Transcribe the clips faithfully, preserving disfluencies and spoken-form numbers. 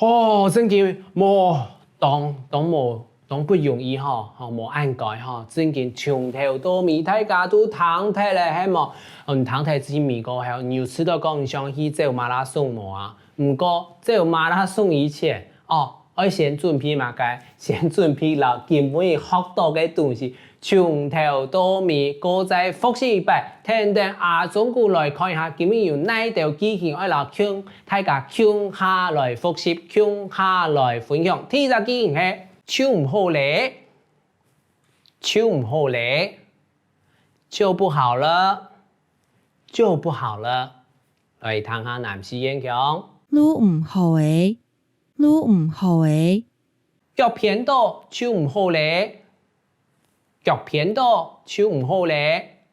哦，真經無，當，當無，當不容易吼，吼，無恁該吼，真經從頭到尾大家都聽忒了，係無？嗯，聽忒這首歌後，你有試著講你想去走馬拉松無啊？毋過走馬拉松以前，哦，愛先準備麼个？先準備摎今晡日學著个東西， 從頭到尾過再複習一擺，跈等阿忠牯來看一下，今晡日有哪兜句型愛摎共，大家共下來複習，共下來分享。第一隻句型係：就毋好咧，就毋好咧，就不好了，就不好了。來聽下南四縣腔：就毋好咧，就毋好咧。 腳偏著就毋好咧，腳偏著就毋好咧。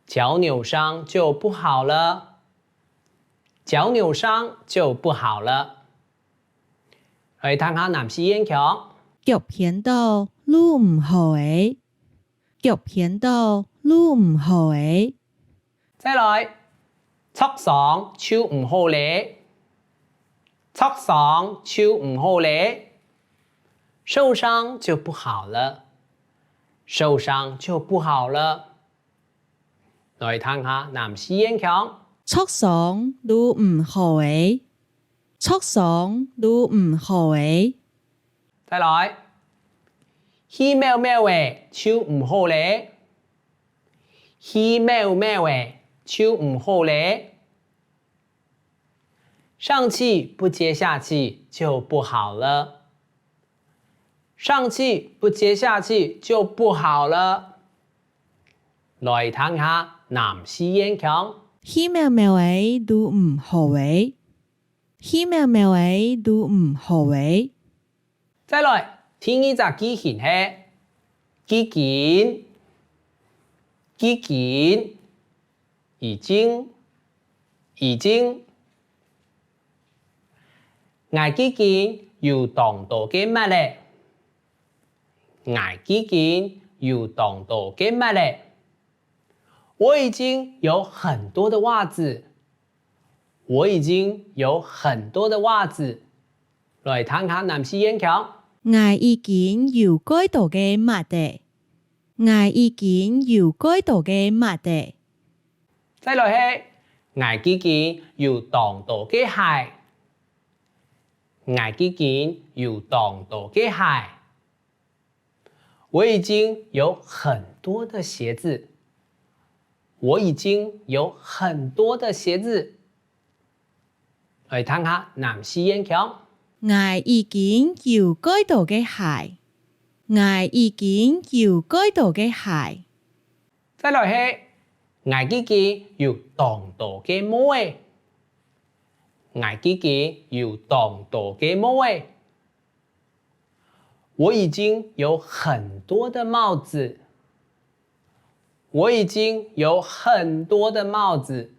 腳扭傷就不好了，腳扭傷就不好了。來聽下南四縣腔：腳偏著就毋好咧，腳偏著就毋好咧。 再來，著傷就毋好咧，著傷就毋好咧，受傷就不好了，受傷就不好了。來聽下南四縣腔：著傷就毋好咧，著傷就毋好咧。 再來，氣貓貓仔就毋好咧，氣貓貓仔就毋好咧。上氣不接下氣就不好了，上氣不接下氣就不好了。來聽下南四縣腔：氣貓貓仔就毋好咧， 氣貓貓仔就毋好咧。再來，第二隻句型係：既經，既經，已經，已經。𠊎既經有當多个襪咧，𠊎既經有當多个襪咧。我已經有很多的襪子， 我已經有很多的襪子。來聽下南四縣腔：𠊎已經有蓋多个襪仔，𠊎已經有蓋多个襪仔。再來係：𠊎既經有當多个鞋，𠊎既經有當多个鞋。 我已經有很多的鞋子，我已經有很多的鞋子。來聽下南四縣腔：𠊎已經有蓋多个鞋，𠊎已經有蓋多个鞋。再來係：𠊎既經有當多个帽仔，𠊎既經有當多个帽仔。 我已經有很多的帽子，我已經有很多的帽子。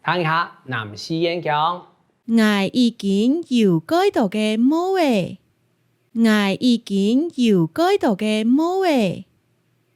聽下南四縣腔：𠊎已經有蓋多个帽仔，𠊎已經有蓋多个帽仔。